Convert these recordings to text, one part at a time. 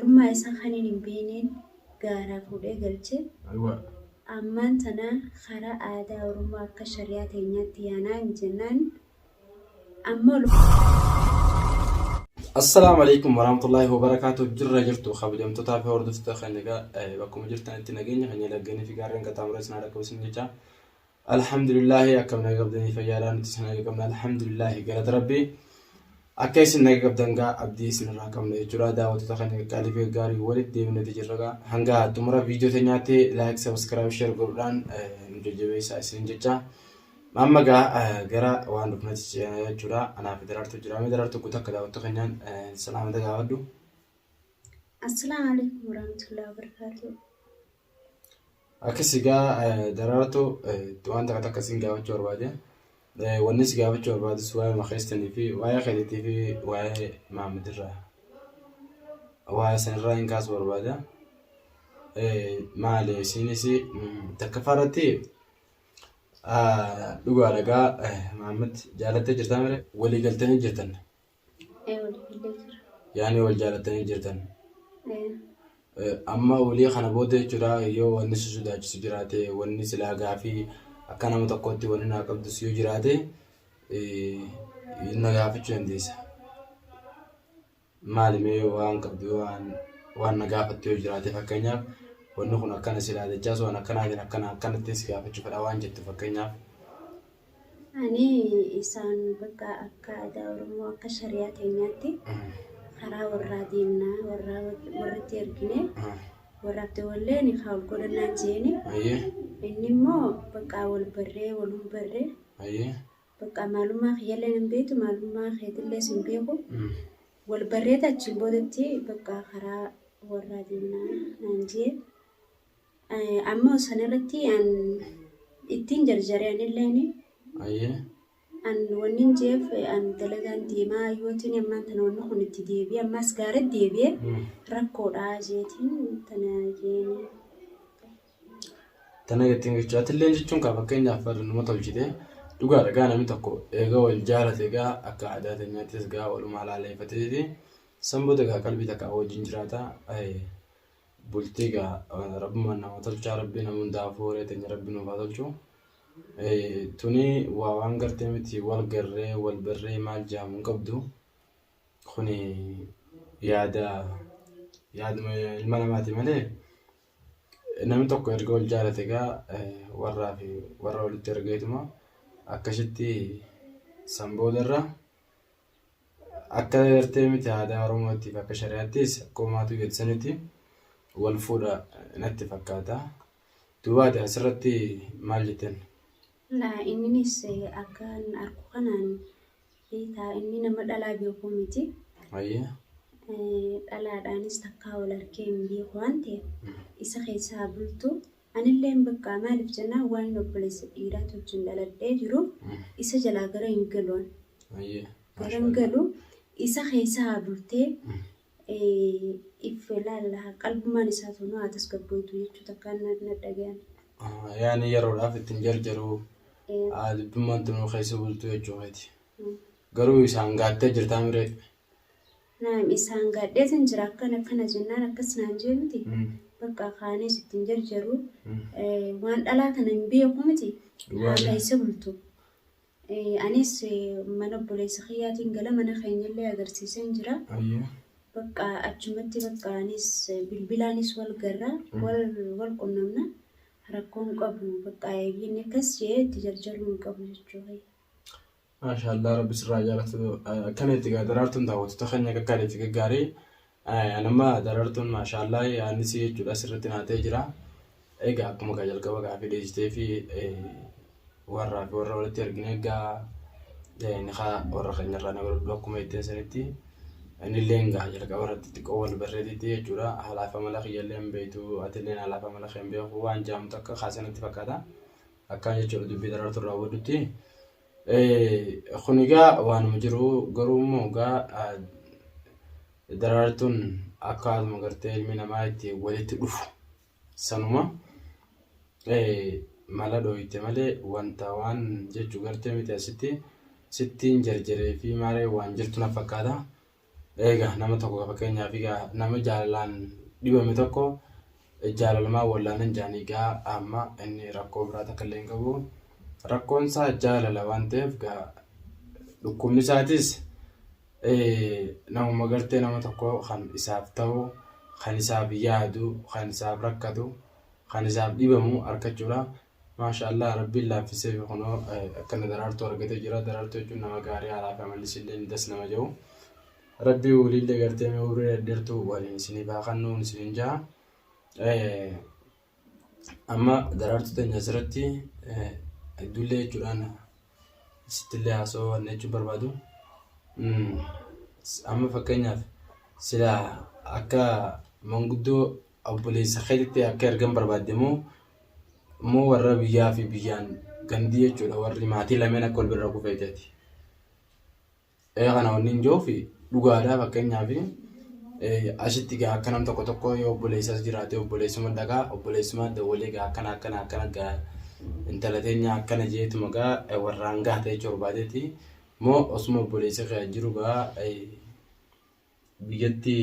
Maalummaa isaa kanin hin beekneen gaaraa fuudhee galche. Aywa. Ammaan tana karaa aadaa Oromoo akka shari'aa teenyaatti yaanaa hin jennaan ammoo Assalaamu alaikum warahmatullaahi wabarakaatuh. Jirra jirtu kabajamtootaa fi hordoftoota keenya egaa bakkuma jirtanitti nageenya keenya laggeenii fi gaarreen qaxxaamuree isin haa dhaqqabu isin jecha. Alhamdulillaahi akkam naga qabdanii fayyaadhaa nuti isin naga qabna alhamdulillaahi galata rabbii. Akka isin naga qabdan gaa abdii isin irraa qabna jechuudha daawwattoota keenya qaqqaalii fi gaggaarii walitti deebineeti jirra gaa hanga xumura viidiyoo teenyaatti like subscribe share godhuudhaan nu jajjabeessaa isin jecha. Amma gaa gara waan dhufnetti ceena jechuudha. Anaa fi Daraartuu jira. Mee Daraartuu guutuu akka daawwattoota keenyaan salaamata gaafadhu. Assalaamu alaikum warahmatullahi wabarakatuh. Akkas egaa Daraartuu waan takka takka sin gaafachuu barbaade. Wanni si gaafachuu barbaadus waa'ee makeessanii fi waa'ee keetiitii fi waa'ee Maammadirraa. Waa'ee sanirraa hin kaasuu barbaada. Maali isiinis takkaffaa irratti dhugaadha egaa Maammad jaalattee jirtaa mire walii galtanii jirtan. Ee walii galee jira. Yaani wal jaalattanii jirtan. Ee. Amma walii kana booda jechuudha yoo wanni si sodaachisu jiraate wanni silaa gaafii akka nama tokkootti wanni naa qabdus yoo jiraate na gaafachuu dandeessa. Maali mee waan qabdu waan waan na gaafattu yoo jiraate fakkeenyaaf wanni kun akkana silaa jechaas waan akkanaatiin akkana akkanatti si gaafachuu fedha waan jettu fakkeenyaaf. Ani isaan bakka akka aadaa Oromoo akka shari'aa teenyaatti karaa warraa deemna warraa warratti ergine warraaf dawallee ni haa wal godhannaan jeeni. Inni immoo bakka wal barree walum barree bakka maalummaa kiyyallee hin beektu maalummaa keetillee sin beeku wal barreeta achiin boodatti bakka karaa warraa deemna naan jee. Ammoo sanarratti an ittiin jarjare anilleen Ayyee. an wannin jeef an dalagaan deemaa yootiin ammaan tana wanni kun itti deebi'e ammaas gaaratti deebi'e rakkoodha jeetiin tana jeeni. Tana jettiin jechuudha. Atilleen jechuun kaa fakkeenyaaf farda nama tolchite dhugaadha gaa namni tokko eega wal jaalate gaa akka aadaa teenyaattis gaa walumaa laaleeffateeti san booda gaa qalbii takka wajjin jiraata. Bultii gaa rabbumaan nama tolchaa rabbii nama hundaafuu horee teenya rabbi nuuf haa tolchu. Tuni waa waan gartee miti wal garree wal barree maal jedhamu hin qabdu. Kuni yaada yaaduma ilma namaati malee namni tokko erga wal jaalate gaa warraa fi warra walitti ergeetuma akkasitti san boodarra Akka gartee miti aadaa Oromootiif akka shari'aattis akkuma maatuu jettu sanitti wal fuudha natti fakkaata. Duuba ati asirratti maal jetteen? Laa inninis akkan arku kanaan beektaa inni nama dhalaa beekuu miti. Ayyee. Dhalaadhaanis takkaa wal arkee hin beeku waan ta'eef isa keessaa bultu. Anilleen bakka maaliif jennaan waan inni obboleessa dhiiraatu wajjin dhaladhee jiruuf isa jalaa gara hin galu an. Ayyee. Gara hin galu isa keessa haa bultee if laalla qalbummaan isaa tunuu haa tasgabbooytu jechuu takkaan na dhagayame. Yaani yeroodhaaf ittiin jarjaruu dubbummaan tunuu keessa bultuu jechuu keeti. Garuu isaan gaattee jirtaa miree? Naam isaan gaadheetin jira akkana akkana jennaan akkas naan jee miti. Bakka kaanis ittiin jarjaru waan dhalaa kana hin beeku miti. Dhugaadha. Haadha isa bultu. Anis mana obboleessa kiyyaatiin gala mana keenyallee agarsiiseen jira. Ayyee. Bakka achumatti bakka anis bilbilaanis wal garra wal wal qunnamna rakkoon qabu bakka eeginni akkas jee itti jarjaruu hin qabu jechuudha. Maashaallah rabbi sirraa jaalatu akkana itti gaa daraartuun daawwattoota keenya gaggaarii fi gaggaarii anamma daraartuun maashaallah yaadni si jechuudha sirriitti naa ta'e jira. Egaa akkuma gaa jalqaba gaafii dhiyeessitee fi warraa fi warra walitti argine egaa nikaa warra keenyarraa na godhadhu akkuma jetteen sanitti innillee gaa jalqaba irratti xiqqoo wal barreetitti jechuudha haalaaf amala kiyyallee hin beektu atillee haalaaf amala kee hin beeku waan jedhamu takka kaasanatti fakkaata akkaan jechuudha dubbii daraartuu irraa hubadhutti. Kun egaa waanuma jiru garuu immoo egaa daraartuun akkaatuma gartee ilmi namaa itti walitti dhufu sanuma mala dhooyte malee wanta waan jechuu gartee miti asitti sittiin jarjaree fi maaree waan jirtu na fakkaata. Egaa nama tokko fakkeenyaaf egaa nama jaalalaan dhibame tokko jaalalumaan wallaanan jaanii egaa amma inni rakkoo biraa takka illee hin qabu. Rakkoon isaa jaalala waan ta'eef egaa dhukkubni isaatis namuma gartee nama tokko kan isaaf ta'u, kan isaaf yaadu, kan isaaf rakkatu, kan isaaf dhibamu argachuudha. Maasha Allah rabbiin laaffisee fi kunoo akkana daraartuu argatee jira. Daraartuu jechuun nama gaarii haalaa fi amalli isiillee das nama jedhu. Rabbii waliillee gartee mee umrii dhedheertuu waliin isiniif haa kennu isiniin jaha. Amma daraartuu teenya asirratti hedduullee jechuudhaan sittillee haasawuu waan jechuun barbaadu. Amma fakkeenyaaf silaa akka manguddoo obboleessa keetitti akka ergan barbaadde moo moo warra biyyaa fi biyyaan gandii jechuudha warri maatii lameen akka wal bira kufeeteeti. Ee kana wanni hin jiruufi dhugaadhaa fakkeenyaaf asitti gaa akka nam tokko tokko yoo obboleessas jiraate obboleessuma dhaqaa obboleessuma dawwalee gaa akkana akkana akkana gaa intala teenya akkana jeetuma gaa warraan gaha ta'e barbaadeeti moo osuma obboleessa kee jiru gaa biyyatti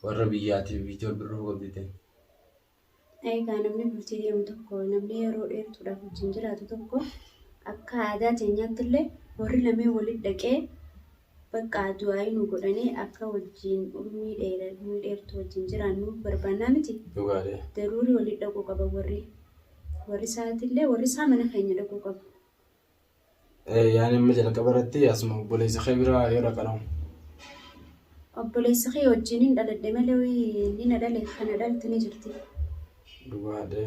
warra biyyaatiif biyyi wal bira dhufuu qabdi ta'e. Egaa namni bultii deemu tokko namni yeroo dheertuudhaaf wajjin jiraatu tokko akka aadaa teenyaatti illee warri lameen walitti dhaqee bakka du'aayii nu godhanii akka wajjin umrii dheeraa umrii dheertuu wajjin jiraannu barbaannaa miti. Dhugaadha. Daruurii walitti dhaquu qaba warri warri isaatillee warri isaa mana keenya dhaquu qabu. Yaani amma jalqaba irratti asuma obboleessa kee bira yoo dhaqan Obboleessa kee wajjin hin dhaladhe malee inni na dhale kana dhalte ni jirti. Dhugaadha.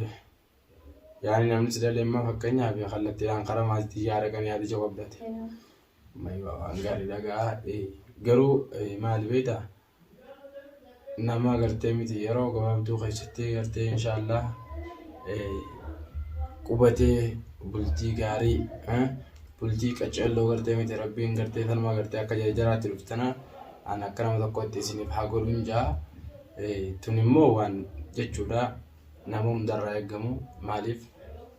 Yaani namni si dhale amma fakkeenyaaf kallattiidhaan karaa maatii yaa dhaqan yaadicha qabdate. Waan gaarii dhagaa garuu maali beektaa? Nama gartee miti yeroo gabaabduu keessatti gartee inshaallah qubatee bultii gaarii bultii qaceelloo gartee miti rabbiin gartee tanuma gartee akka jaraatti dhuftana an akka nama tokkotti isiniif haa godhuun jaa tun immoo waan jechuudha nama hundarraa eegamu maaliif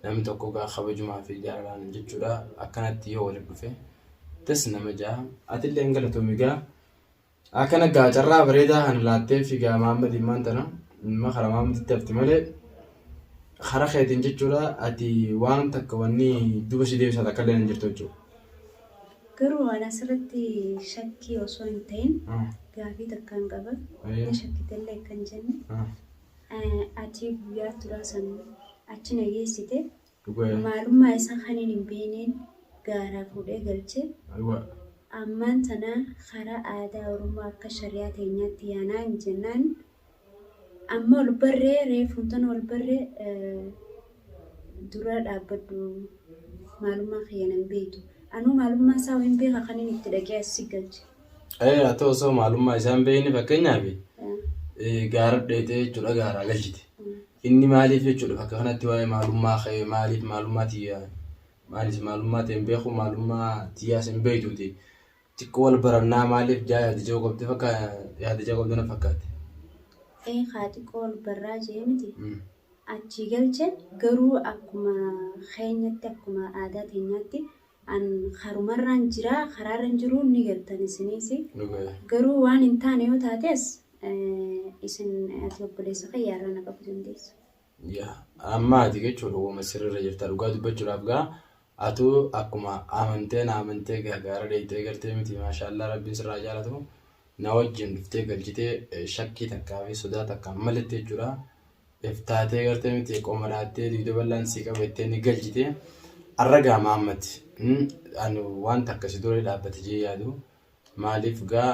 namni tokko gaa kabajumaa fi jaalalaan jechuudha akkanatti yoo walitti dhufe tas nama jaa atillee hin galatoomi gaa Akkana gaa carraa bareedaa kana laatteef gaa Mahammad immaan tana imma karaa Mahammaditti hafti malee karaa keetiin jechuudha ati waan takka wanni duba si deebisaa takka illee hin jirtu jechuudha. Garuu waan asirratti shakkii osoo hin ta'in gaafii takkaan qaba. Ni shakkitellee akka hin jenne. Ati guyyaa turaa san achi na geessite. Maalummaa isaa kanin hin beekneen gaaraa fuudhee galche. Ammaan tana karaa aadaa Oromoo akka shari'aa teenyaatti yaanaa hin jennaan amma ol barree reefuun tana ol barree dura dhaabbadhu maalummaa kiyya nan beektu. Anuu maalummaa isaa hin beeka kanin itti dhaqee as si galche. Ee ati osoo maalummaa isaa hin beekne fakkeenyaaf gaara dheetee jechuudha gaaraa galchite. Inni maaliif jechuudha bakka kanatti waa'ee maalummaa kee maaliif maalummaa tiyya maaliif maalummaa tee hin beeku maalummaa tiyyaas hin beektuuti. Xiqqoo wal barannaa maaliif jaa yaada jaa qabdi fakka yaada jaa qabdi na fakkaate. Ee kaa xiqqoo wal barraa jee miti. Achii galche garuu akkuma keenyatti akkuma aadaa teenyaatti An karumarraan jira karaarra hin jiru ni galtan isiniis. Garuu waan hin taane yoo taates isin ati obboleessa kiyya irraa na qabu dandeessa. Yaa amma ati jechuudha uuma sirriirra jirta dhugaa dubbachuudhaaf gaa atuu akkuma amantee na amantee gaa gaara dheeyxee gartee miti maashaallaa rabbiin sirraa jaalatu na wajjin dhuftee galchitee shakkii takkaa fi sodaa takka maletti jechuudha Iftaatee gartee miti qoma dhaattee dugda bal'aan sii qaba jettee ni galchite. Arra gaa Mahammad ani waan takka si dura dhaabbate jee yaadu maaliif gaa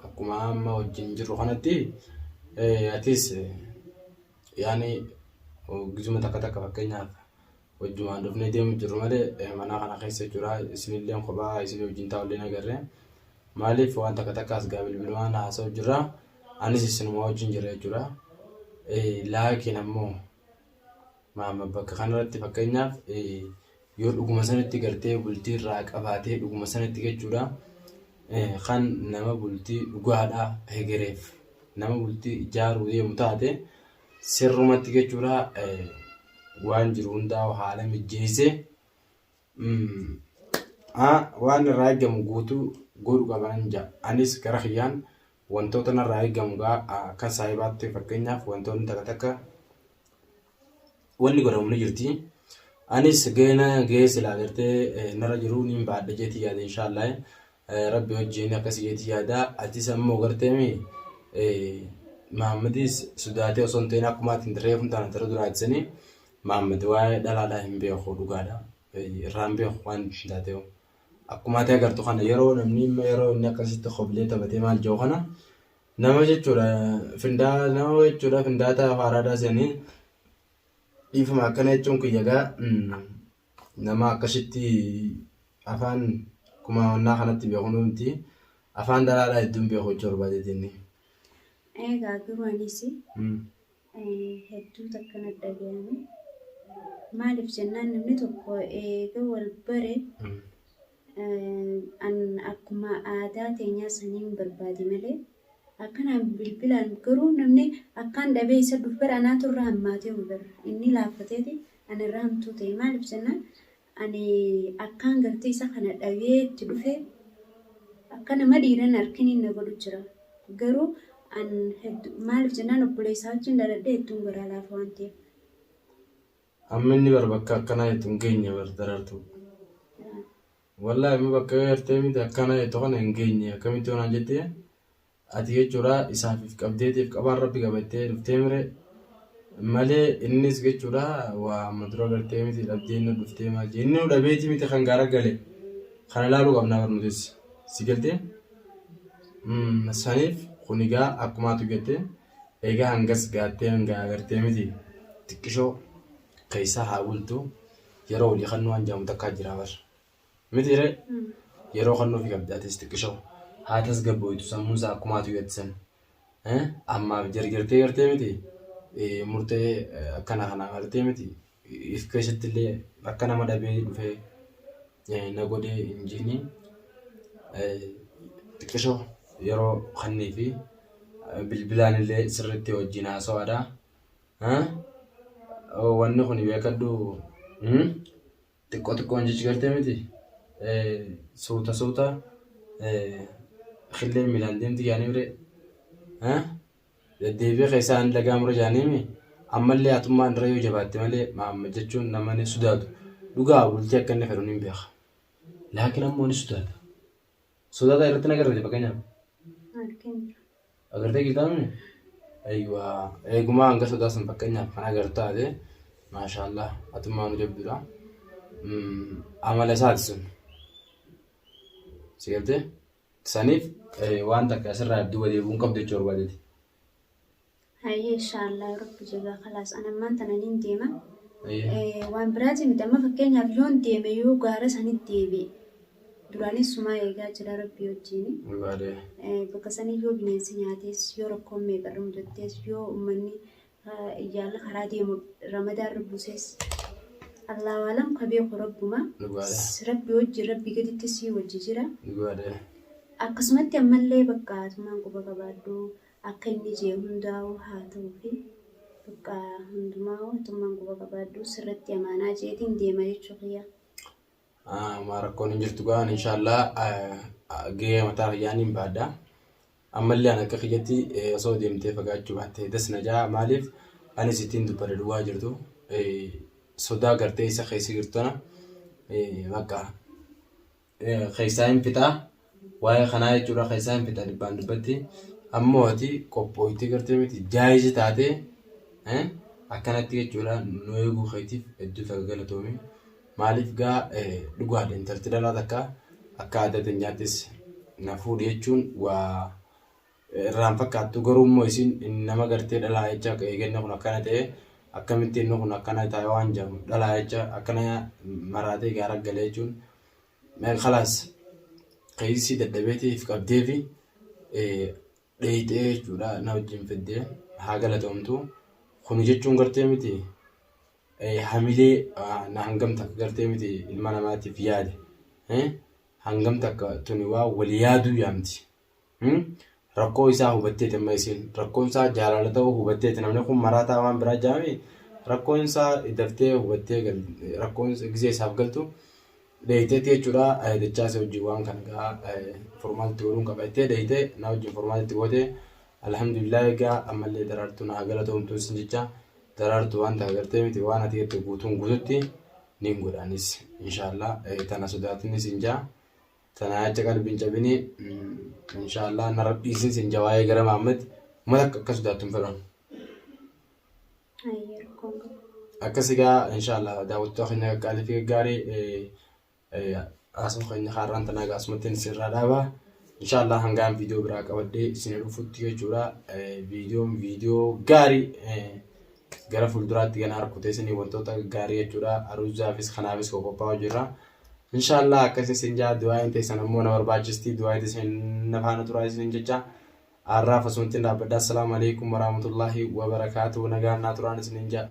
akkuma amma wajjin jirru kanatti atis yaani gizuma takka takka fakkeenyaaf wajjumaan dhufnee deemu jirru malee mana kana keessa jechuudha isinillee kophaa isin wajjin taa'ullee hin agarre maaliif waan takka takkaas gaa bilbilumaan haasa'u jirra anis isinuma wajjin jira jechuudha laakiin ammoo maama bakka kanarratti fakkeenyaaf yoo dhuguma sanatti gartee bultii irraa qabaatee dhuguma sanatti jechuudha kan nama bultii dhugaadhaa hegereef nama bultii ijaaruu deemu taate sirrumatti jechuudha waan jiru hundaa haala mijjeessee waan irraa eegamu guutuu Godhu qaban ja'a. Anis gara kiyyaan wantoota narraa eegamu gaa akka saahibaatti fakkeenyaaf wantoonni takka takka wanni godhamu ni jirti. Anis gahee gahee silaa gartee narra jiru niin baadha jeetii yaada inshaallah. Rabbi wajjin akkasii jeetii yaada. Atis ammoo gartee Mahammadis sodaatee osoo hin ta'in akkuma ati reefu taana tara duraatisanii Mahammad waa'ee dhalaadhaa hin beeku dhugaadha. Irraa hin beeku waan taateef. Akkuma ati agartu kana yeroo namni yeroo inni akkasitti koblee taphatee maal jiru kana nama jechuudha findaa nama jechuudha findaata faaraadaa seenii dhiifama akkana jechuun kiyya gaa nama akkasitti afaan kumaawannaa kanatti beeku miti afaan dhalaadhaa hedduun beeku jechuu barbaadeeti inni. Egaa garuu anis hedduu takka na dhagahame. Maaliif jennaan namni tokko eega wal bare an akkuma aadaa teenyaa saniin barbaade malee akkanaan bilbilaan garuu namni akkaan dhabee isa dhufu bara anaatu irra hammaatee bara inni laaffateeti ani irra hamtuu ta'e maaliif jennaan ani akkaan gartee isa kana dhabee itti dhufe akka nama dhiiran harkiniin na godhu jira garuu an hedduu maaliif jennaan obboleessaa wajjin dhaladhee hedduun garaa laafa waan ta'eef. Amma inni bar bakka akkanaa jettu hin geenye bar darartuu. Wallaahi amma bakka gartee miti akkana jettu kana hin geenye akkamitti yoonaan jettee ati jechuudha isaaf if qabdeetiif qabaan rabbi qabattee dhuftee mire malee innis jechuudha waa amma dura gartee miti dhabdee inni dhuftee maal jee inni nu dhabeeti miti kan gaara gale kana ilaaluu qabnaa bar nutis si galtee saniif kun egaa akkumaatu jette egaa hangas gaattee hanga agartee miti xiqqishoo keessaa haa bultu yeroo walii kannuu waan jedhamu takkaa jira bar miti ree yeroo kannuufi qabdi atis xiqqishoo haa tasgabbooytu sammuun isaa akkumaatu jette san ammaaf jarjartee gartee miti murtee akkana kana gartee miti if keessatti illee akka nama dhabee dhufee na godhee hin jiini xiqqishoo yeroo kannii fi bilbilaan illee sirriitti wajjin haasawaadha. Wanni kun beekadhu xiqqoo xiqqoon jechi gartee miti suuta suuta killeen miilaan deemti jaanii biree. Deddeebi'ee keessaa inni dhagaa mura jaaniimi ammallee haxummaan irra yoo jabaatte malee Mahammad jechuun nama ni sodaatu. Dhugaa bultii akka inni fedhu niin beeka. Laakiin ammoo ni sodaata. Sodaata irratti hin agarre fakkeenyaaf. Argeen jira. Agartee jirtaa mini? Aywa eegumaa hanga sodaa san fakkeenyaaf kan agartu taate maashaallah haxummaa nu jabduudha. Amala isaati sun. Si galtee? Saniif waan takka asirraa duuba deebi'uu hin qabdu jechuu barbaadeeti. Hayyee inshaallah rabbi jedha kalaas an ammaan tana nin deema. Waan biraati miti amma fakkeenyaaf yoon deeme yoo gaara sanitti deebi'e duraanis sumaa eegaa jira rabbi wajjin. Dhugaadhe. Bakka sanii yoo bineensi nyaates yoo rakkoon meeqarra mudattees yoo uummanni Iyyaalli karaa deemu ramadaan rubbusees Allahu alam ka beeku rabbuma. Dhugaadha. Rabbi wajji rabbi gaditti sii wajji jira. Dhugaadha. Akkasumatti ammallee bakka atumaan quba qabaadhu akka inni jee hundaa'u haa ta'uu fi bakka hundumaa atumaan quba qabaadhu sirratti amaanaa jeetiin deema jechuu kiyya. Maa rakkoon hin jirtu gaan inshaallah gahee mataa kiyyaan hin baadha. Ammallee an akka kiyyatti osoo deemtee fagaachuu baatte das na jaa maaliif anis ittiin dubbadha duwwaa jirtu sodaa gartee isa keessa jirtu tana bakka keessaa hin fixaa waa'ee kanaa jechuudha keessaa hin fixa dhibbaan dhibbatti ammoo ati qophooytee gartee miti jaayisi taatee akkanatti jechuudha nu eeguu keetiif hedduu takka galatoomi. Maaliif gaa dhugaadha intalti dhalaa takka akka aadaa teenyaattis na fuudhi jechuun waa irraan fakkaattu garuu immoo isin nama gartee dhalaa jecha eeganni kun akkana ta'e akkamitti inni kun akkana ta'e waan jedhamu dhalaa jecha akkana maraatee gaara galee jechuun kalaas keessi dadhabeetiif qabdeefi dheeyxee jechuudha na wajjin fiddee haa galatoomtu kuni jechuun gartee miti hamilee na hangam takka gartee miti ilma namaatiif yaade hangam takka tuni waa wal yaaduu yaamti rakkoo isaa hubatteeti amma isiin rakkoon isaa jaalala ta'uu hubatteeti namni kun maraataa waan biraa jaami rakkoon isaa daftee hubattee rakkoon gisee isaaf galtu Dheeyteetti jechuudha. Dachaasee wajjin waan kana gaa formaalitti godhuun qaba jettee dheeytee na wajjin formaalitti goote. Alhamdulillah, egaa ammallee Daraartuu na galatoomtuu sin jecha. Daraartuu, waan ta'a gartee miti, waan ati jette guutuun guututti niin godhaanis inshaallah. Tana sodaatinis hin jaa, tana acha qalbiin cabini inshaallah. Narra dhiisin sin jaa. Waa'ee gara Mahammad uummata akka akka sodaattu hin fedhan. Ayyee, rakkoon qabu. Akkas egaa inshaallah, daawwattoota keenya qaqqaalii fi gaggaarii, haasawaa keenya haaraan tanaa egaa asumatti sirraa dhaaba. Inshaallah, hangaan viidiyoo biraa qabadhee isin dhufutti jechuudha. Viidiyoon viidiyoo gaarii gara fuulduraatti gana harkutee isinii wantoota gaarii jechuudha. Aruuzaafis kanaafis qophaa'aa jirra. Inshaallah, akkasii isin jaa. Du'aayin teessan ammoo na barbaachisti. Du'aayin teessan na faana turaa isin jecha. Har'aaf asumatti dhaabbadha. Assalaamu alaikum warahmatullahi wabarakaatuh. Nagaan naa turaan isinin jaa.